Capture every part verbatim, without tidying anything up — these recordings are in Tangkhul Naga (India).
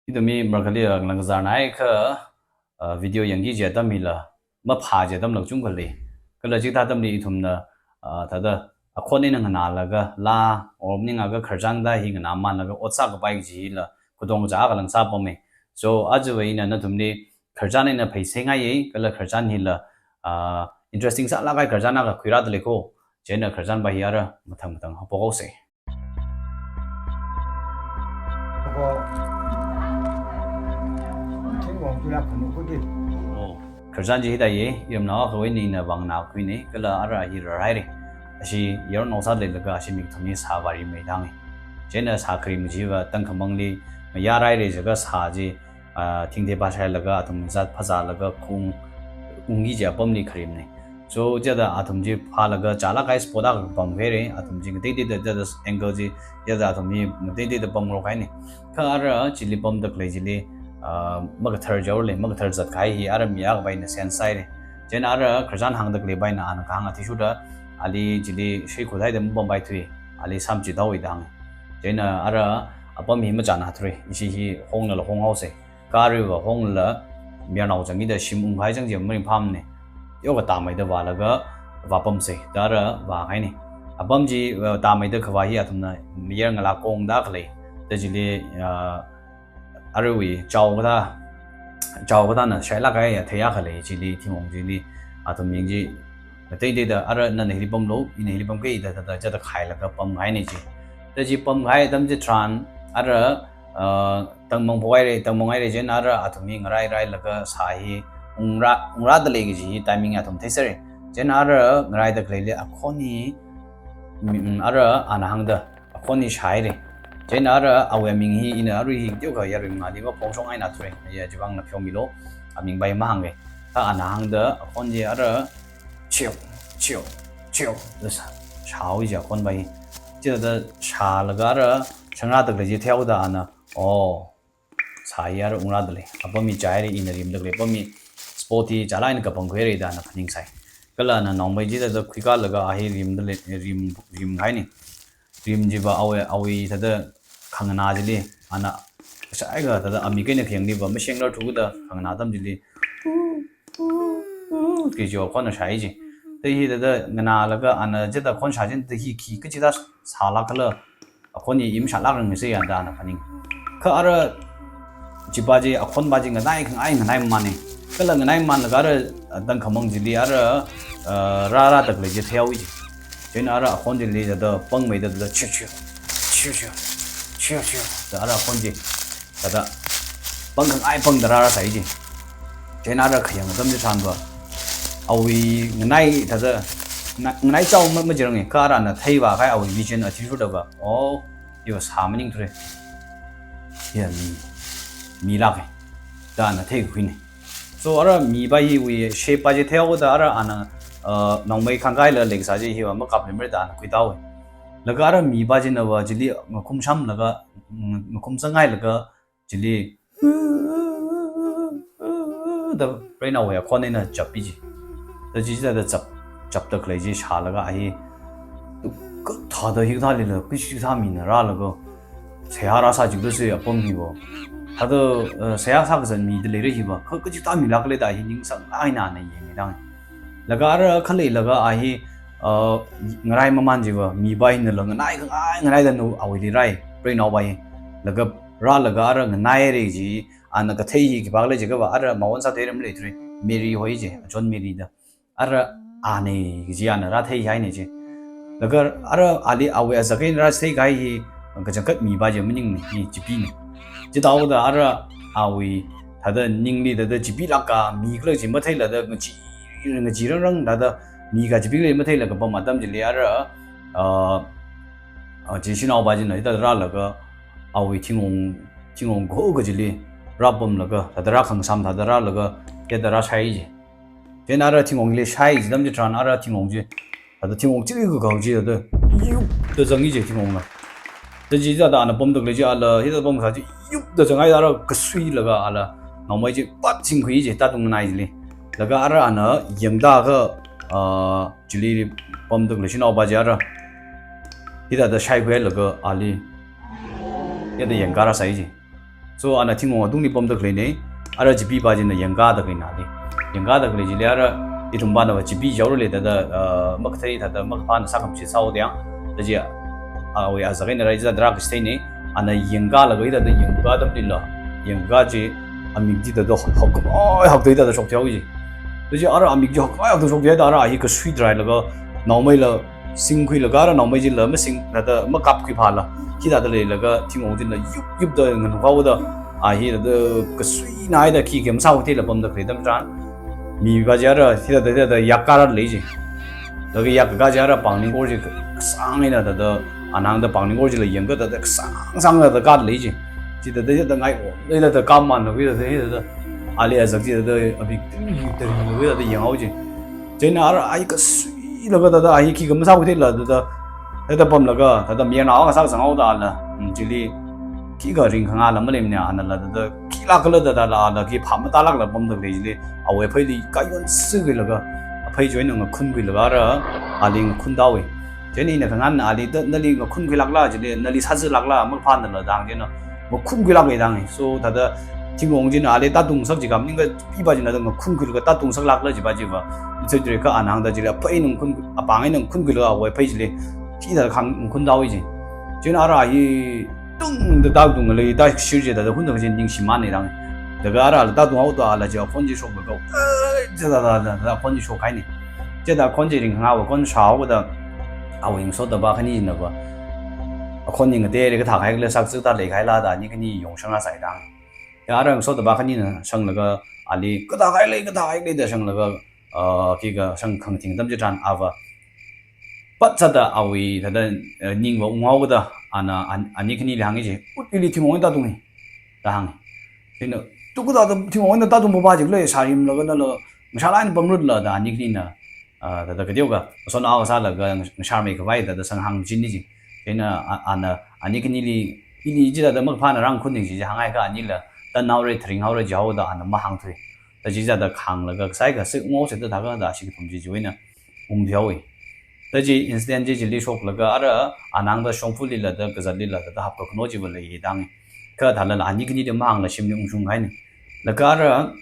Ithum mi marākhali, ah, langzar nai kha, ah, video yangki kaji atam hila, maphā kaji atam lak chungkha lei. Kala chithā atamli ithumna, ah, thāda akhon eina nganālaga, laa or maningakha khararchan thāda hi nganāmānlaga ot sākapai kaji hila, katongkha akha lang sāpammi. So, ajava ina nathumli khararchan eina pheisingai, kala khararchan hila, ah, interesting sālāk kahai khararchan akha khuirāda lei ko. Chieina khararchanva hi ara mathang mathang haophok haosa. Ako, Thingrong tulak kanu kuti. Oh. Khararchan chi hithāya, iramnao akhawui eina vānganākhuina, kala ara hi rarhaira. Ashi yaronao sāda leilaga ashi mik thumni sā vārimei dang. Chieina sā kharim chiva tangkhamangli mayarhaira jiakha sā chi, ah, thingthe phāshailaga, athum zat phāzālaga kung ungki kaji apamli kharimna. So, chithāda athum chi phālaga chālāk kahai spot akha pamkhuira, athum chi ngateiteida, chithāda angle chi, chithāda athum hi ngateiteida pamngarok kahaina. Kha ara chili pamda khalei chili, ah, makathar jaole, makathar zat kahai hi ara mi akhava eina sense sāhaira. Chieina ara khararchan hāngda khaleiva eina ana kahāng athishurda, ali chili shaikhut haida mapampai thui, ali samchit haowa da hānga. Chieina ara apam hi machānā thura, ishi hi honglala hong haosa. Kha aruiva honglala mayarnao zangkida shim ungkahai zang chi maringphāmana. Yoka tāmeida vālaga vāpamsa, da ara vākahaina. Apam chi, uh, tāmeida khavā hi athumna mayar ngalā kongda khalei. Da chili, uh, aruiwui chao kathā, chao kathāna shailāk kahai athei akha lei chili, Thingrong chili, athum ying chi ngateiteida ara nana hili pamlu, ina hili pamki da, da, da, chithāda khailaga pamkahaina chi. Da chi pamkahai atam chitharan ara, ah, tangmang phokhaira, tangmanghaira, chieina ara athum hi ngarāi rāilaga sā hi ungrā, ungrāda lei kaji hi timing athum theiserra. Chieina ara ngarāida khaleili akhon hi, mm, ara ana hāngda akhon hi shāhaira. Chieina ara awui aming hi ina arui hi teokha yarui mali maphongshong eina thura. Ya, chivang na pheomilu, amingva hi mahānga. Kha ana hāngda akhon chi ara chiu, chiu, chiu da sā, shāhaowa ji akhonva hi. Chithāda shālaga ara shangrāda khalei chi theihaoda ana, oh, sā hi ara ungrāda lei. Apam hi chāhaira, ina rimda khalei apam hi spot hi chālāk eina kapangkhuira da ana phaningsai. Kala ana nongmei chithāda khuikalaga a hi rimda lei, rim, rimkahaina. Rim chiva awui, awui thāda khanganā chili, ana shaiakha thāda amik eina khayangli va mashengrarthuda khanganā atam chili, kaji akhon ana shāi ji. Da hi thāda nganālaga ana chithāda khon shā chieina da hi khi kachithā sālāk khala, akhon hi imshālāk rang se ya da ana phaning. Kha ara chiva chi, akhonva chi nganai khangai nganaimana. Kala nganaimānlaga ara, ah, tangkhamang chili ara, ah, rārāda khalei chi theihaowa ji. Chieina ara akhon chili thāda pangmeida thāda chiu, chiu, chiu, chiu, chiu, chiu da ara akhon chi thāda pang khangai pangda rārāsai ji. Chieina ara khayang atam chitharanva awui nganai thāda, na-, nganai chao ma, majirange, kha arana theivākahai awui vision athishurdava, oh, iva sā maningthura. Hiya mi, milāka da ana theikhuina. So ara miva hiwui shape va chi theihaoda ara ana, uh, nongmei khangkaila leikasā chi hiva makapluimara da ana khuitāhaowa. Laga ara miva chinava chili ngakhum shamlaga, ng-, ngakhum sanghailaga chili da preinaowui akhon eina chappi ji. Da chi chithāda chap, chapda khalei chi shālaga a hi, kathāda hikathālila, kachikathā mina rālaga seihā rāsā jikda se apam hiva. Thāda, eh, seihā sākazat mida leira hiva. Kha, kachikathā milākhala da hi ningsang eina ana yangmidang. Laga ara khaleilaga a hi, uh, ngarai mamān chiva, miva hinala nganai khangai nganaida nu awuili rāi, preinaova hi. Laga rālaga ara nganaihaira ji, ana kathei hi khipākhala jiakhava ara mawon sātheira maleithura, Mary hoi ji, John Mary da. Ara ana kaji ana rātheihaina ji. Laga ara ali awui azak eina rātheikahai hi kachangkhat miva chi maningmana, hi chipina. Chithāhaoda ara awui thāda ningli thāda chipilāka, mikhala chi matheilada ngachi, ngachirangrang thāda mi kachipi khalei matheilaka pam atam chili ara, ah, ah, chi shanaova china hithāda rālaga awui Thingrong, Thingrong kahoka chili rāpamlaga, thāda rākhangasam thāda rālaga, hithāda rāshai ji. Chieina ara Thingrongli shai ji atam chitharan ara Thingrong chi, thāda Thingrong chili kakao chi thāda yupda zanga ji Thingrongna. Da chi thāda ana pamda khalei chi ala, hithāda pamkasā chi yupda zanghai ara kasuilaga ala nongmei chi pat singkhui ji, tātung nganai chili. Laga ara ana yangda kha, ah, chili pamda khalei shanaova chi ara hithāda shaikhuilaga ali hithāda yangkharāsai ji. So ana thingong atungli pamda khaleina. Ara chipee pa china yangkada khaleina li. Yangkada khalei chili ara ithum pana chipeechaorale thāda, uh, makathei thāda makaphāna sākhamshi sāhaoda yang. Thāda chi, ah, awui azak eina rai chithāda rākashitheina. Ana yangkalaga hithāda yangka atamlila, yangka chi amik chi thāda hok, hok, oi, hok thāda shokthuihaowa chi. Thāda chi ara amik chi hok, oi, hok thāda shokthuihaoda ara hi kasui tharailaga naomeila singkhuilaga ara naomei chila masing, thāda makapkhui phāla, hithāda leilaga thingong chila yup, yupda nganukhaoda, a hithāda kasuina haida khikha masāhaotheila pamda khalei atam tharan, mi pa chi ara hithāda, hithāda yak kārarlei chi. Laga yak kakā chi ara pāng ningkor chi kasāng eina thāda, ana hāngda pāng ningkor chila yangkada thāda kasāng sāngda thāda kārarlei chi. Chithāda, thāda ngai, thāda, thāda kaman na, thāda, thāda, ali azak chi thāda, abi, thāda, thāda yanghaowa chi. Chieina ara hi kasuilaga thāda hi khikha masāhaotheila thāda, thāda pamlaga, thāda mayarnao akha sākazanghaoda ala, mm, chili khikha ringkhangala maleimana, anala thāda khilākhala thāda la, ala khi phap matālākla pamda khalei chili, awui apheili kayon sākhuilaga, aphei chi eina ngakhunkhuilaga ara, ali ngakhundahaowa. Chieina ina khangahān ali thāda nali ngakhunkhuilākla chili, nali sāzālākla, makaphānala da hāng chieina, ngakhunkhuilāka da hānga. So thāda thingong china ali tātungsak jiakha maningakha chipee pa china thāda ngakhunkhulākla chi pa chi va. Ithei tharekha ana hāngda chili aphei eina ngakhun, apāng eina ngakhunkhuilaga awui aphei chili hithāda khang ngakhundahaowa chi. Chieina ara hi tungda tātunglei, tāshir chi thāda hunthang chi ningshimānna da hānga. Laga arala tātunghaoda ala chi akhon chi shoklaga, eh, thāda, thāda, thāda akhon chi shokhaina. Chithāda akhon chi ringkhangava akhon shāhaoda, awui ngasotnava khanina va, akhon hi ngateili kathā kahaila, sakzakda leikahaila da ani khani yongshang rāsai da hānga. Ya ara ngasotnava khanina shanglaga ali kathā kahailei, kathā kahailei da shanglaga, ah, khikha shang khangating atam chitharan ava pat sāda awui thāda, eh, ningva unghaoda ana, an-, ani khanili hānga chi, ut, ili thingong eina tātunga da hānga. Chieina, tu kathāda thingong eina tātungpapa chi khala, sārimlaga nala ngashārlāk eina pamrutla da ani khanina, ah, thāda kateokha, son akha sālaga ngashārmeikhavai thāda sanghāngchinna chi. Chieina, a-, ana, ani khanili, ili chithāda makaphāna rāngakhunna chi, chi hāngakha anila, tanhaora, tharinghaora jihaoda ana mahāngthui. Thāda chithāda khānglaga, kasai kasik unghaosa thāda thākha thāda ashi kathum chi chi eina ungthuihaowa. Thāda chi incident chi chili shoklaga ara, ana hāngda shongfalila thāda kazatlila thāda hapkakhano chiva leiya da hānga. Kha thālala ani khanili mahāngla shimli ungshunghaina. Laga ara,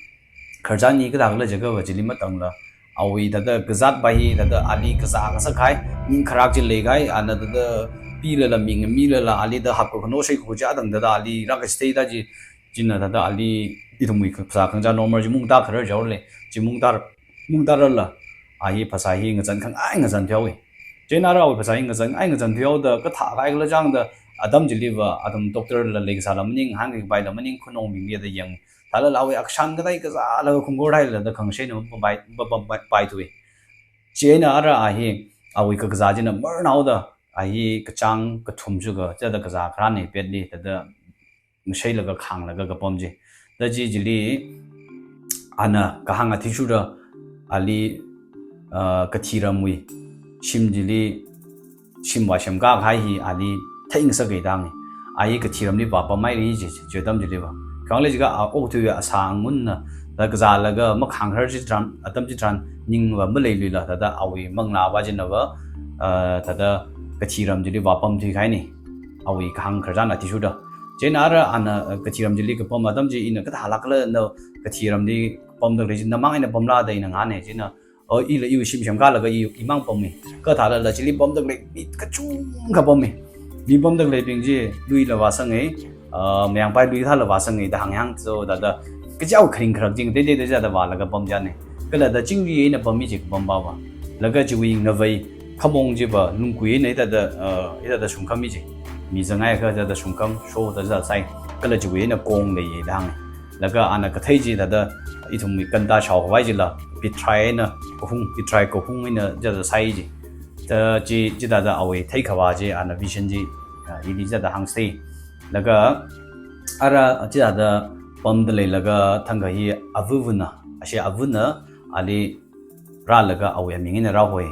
khararchan hi kathākhala jiakhava chili matangla, awui thāda kazat pa hi thāda ali kazā kasakhai, ning kharak chi leikahai, ana thāda pilala, mi ngamilala, ali thāda hapkakhano shai khuja tang thāda ali rākashitheida chi, china thāda ali ithumwui phasā khangachā normal chi mungtā kharar jaole, chi mungtā, mungtārarla, a hi phasā hi ngazan khangai ngazanthuihaowa. Chieina ara awui phasā hi ngazan khangai ngazanthuihaoda kathā kahaila chāngda, atam chiliva, atam doctorla leikasāla maning, hāngkakhapaila maning, khanong mingli thāda yang, thālala awui akshan kathei kazālaga khungkor haila thāda khangashaina mapai, pa, pa, pa, paithuwa. Chieina ara a hi, awui kakazā china marnaoda, a hi kachāng kathum shuka, chithāda kazā kharāna petli, thāda ngashailaga khānglaga kapam chi. Thāda chi chili, ana kahāng athishurda, ali, ah, kathiramwui shim chili, shim vāshim kakahai hi ali theingasaka da hānga. A hi kathiramli vāpamhaira chi, chi atam chiliva. Khanglei jiakha a okathuiwui asā ngunna, thāda kazālaga makhāngkharar chitharan, atam chitharan ningva maleiluila, thāda awui manglā pa chinava, ah, thāda kathiram chili vāpamthuikahaina. Awui kahāng khararchan athishurda. Chieina ara ana, ah, kathiram chili kapam atam chi ina kathālākhala na kathiramli pamda khalei chi namang eina pamla da ina ngahāna chieina, oh, ila iwui shim shimkhalaga i, imang pammi. Kha thālala chili pamda khalei mi kachungkha pammi. Mi pamda khaleibing chi luila vāsanga, ah, mayangpai lui thāla vāsanga da hānghāng so thāda kachiwui kharing kharak ching teitei thāda vālaga pamchāna. Kala thāda chingri eina pammi chi kapam pava. Laga chiwui ngavei khamong chiva lungkui eina thāda, ah, thāda shungkhammi chi. Mi zanghaiakha thāda shungkham, shoda thāda sai. Kala chiwui eina kong leiya da hānga. Laga ana kathei chi thāda ithumwui kanta shaokhavai chila, pithrai eina kahung, pithrai kahung eina thāda sai chi. Thāda chi, chithāda awui theikhavā chi, ana vision chi, ah, ili thāda hāngsai. Laga ara chithāda pamda leilaga thangkha hi avavana, ashi avana, ali rālaga awui aming eina rāhoi.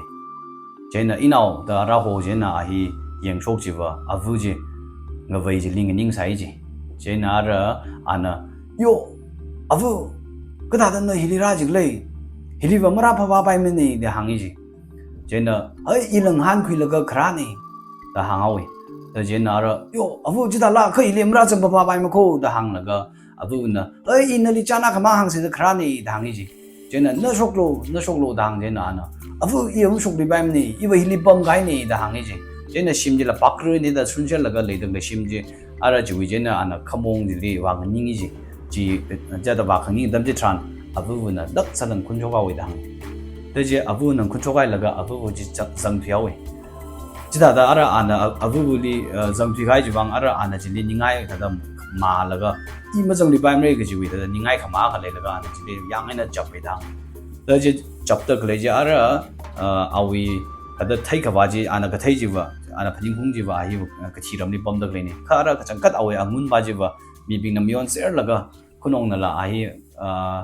Chieina inao da rāho chieina a hi yangshok chiva, ava chi, ngavei chili nganingsai chi. Chieina ara ana, "Yo, ava, kathāda na hili rā jikhala? Hiliva marāphaphapaimana," da hānga chi. Chieina, "Hai, ila ngahānkhuilaga kharāna," da hānghaowa. Da chieina ara, "Yo, ava chithāla, kha ili marāzang papa pai makho," da hānglaga, avana, "Ai, ina nali chānna khamahāng sāda kharāne," da hāngi ji. Chieina, "Na shoklu, na shoklu," da hāng chieina ana, "Ava, i mashokluipaimane, iva hili pamkahaine," da hāngi ji. Chieina shim chila pakru ni da sunshallaga leida khalei shim chi, ara chiwui chieina ana khamong chili vānganingi ji. Chi, chithāda vākhanganing atam chitharan, avana dak sāda ngakhun shokhaowe da hāngi. Da chi avana ngakhun shokhailaga avavu chi zang, zangthuihaowe. Chithāda ara ana a-, avuvuli, uh, zangthuikahai chiwui vang ara ana chili ningai thāda mālaga, "I mazangluipaimare," kajiwui thāda ningai khamā akha leilaga ana chili yāng eina chappai da hāngi. Da chi chapda khalei chi ara, uh, awui thāda theikhavā chi, ana kathei chiva, ana phaningkhaung chiva, a hi, uh, kathi ramli pamda khaleine. Kha ara kachangkhat awui angunva chiva, mibingna mayonserlaga, khanongnala a hi, uh,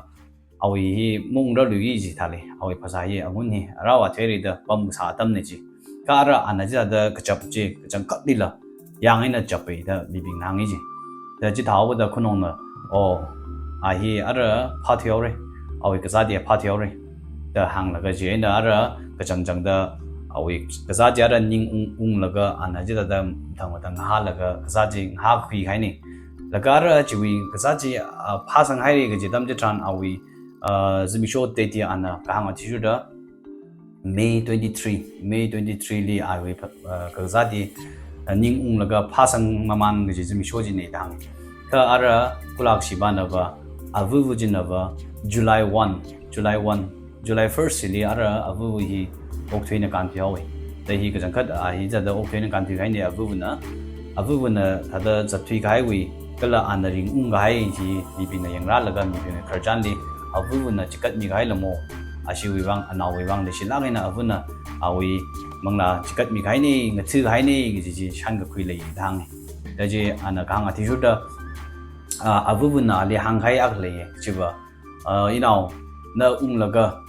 awui hi maungrarluiya ji thālei, awui phasā hi angun hi, ara vāthuirida pamkasā atamne ji. Kha ara ana chithāda kachap chi, kachangkhatlila yāng eina chappai da mibingna hāngi ji. Da chithāhaoda khanongna, "Oh, a hi ara phāthuihaore, awui kazāt hi phāthuihaore," da hānglaga chieina ara kachangchangda awui kazāt chi ara ning ung, unglaga ana chithāda mathang mathang ngahālaga kazāt chi ngahākhuikahaine. Laga ara chiwui kazāt chi, ah, phāsanghaire kaji atam chitharan awui, ah, zimiksho date hi ana kahāng athishurda May twenty-three, May twenty-three li awui pha-, ah, kazāt hi, ah, ning unglaga phāsang mamān kaji zimiksho chine da hāngi. Kha ara kulakshibana va, avuvu china va, July one, July one, July first chili ara avuvu hi okathuina kānthuihaowe. Da hi kachangkhat a hi chithāda okathuina kānthuikahaine avuvuna, avuvuna thāda zatthuikahaiwui, kala ana ringungkahai chi mibingna yangrālaga mibingwui khararchanli, avuvuna chikatmikahai lamo, ashiwui vang, anaowui vang leishilāk eina avuna awui manglā chikatmikahaine, ngathakahaine kaji chi shānkakhui lei da hāngi. Da chi ana kahāng athishurda, ah, avuvuna ali hāngkahai akha leiye, chiva, ah, "Inao, na unglaga,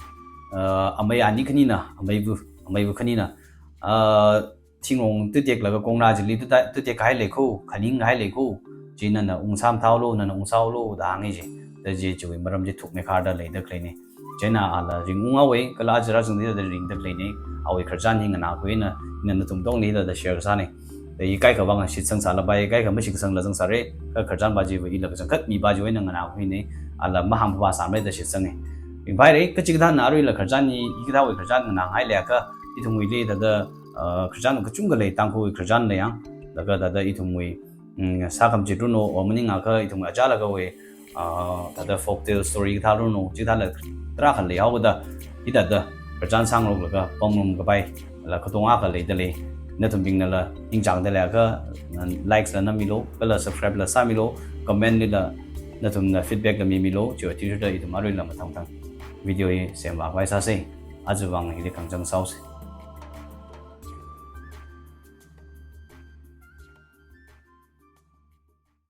ah, amei ani khanina, ameivu, ameivu khanina, ah, thingrong tuteklaga kongra chili tuta-, tutekkahai leikho, khaninghai leikho, chi nana ungsāmathālu, nana ungsālu," da hāngi ji. Da chi chiwui maram chi thukmeikharda leida khaleine. Chieina ala ringung haowe, kala aja rāzangda ringda khaleine, awui khararchan hi nganākhui eina, ina nathum tongli thāda share kasāne. Da hi kaikha vang shitsangsālapai, kaikha mashitsangla zangsāre, kha khararchanva chiva ila kachangkhat mipa chiwui eina nganākhuine, ala mahāngpapa sāmara da shitsange. Ringphaire, kachikathāna aruila khararchan hi, hikathāwui khararchan nganāngai leiakha, ithumwuili thāda, ah, khararchan kachungkha lei, Tangkhulwui khararchan lei yang, laga thāda ithumwui, mm, sākhamchit runo, o maningakha ithumwui achālakawui, ah, thāda folktale story kathā runo, chikathāla tarākha leihaoda, hithāda khararchan sāngaroklaga pamngarumkapai la katonga akha leida lei. Nathumbingnala ningchāngda leiakha, likes la namilu, kala subscribe la sāmilu, comment lila nathumna feedback la mimilu, chiwui athishurda ithum aruila mathang mathang video hi semvākhavai sāse. Aja vang hili khangachang sāhaose.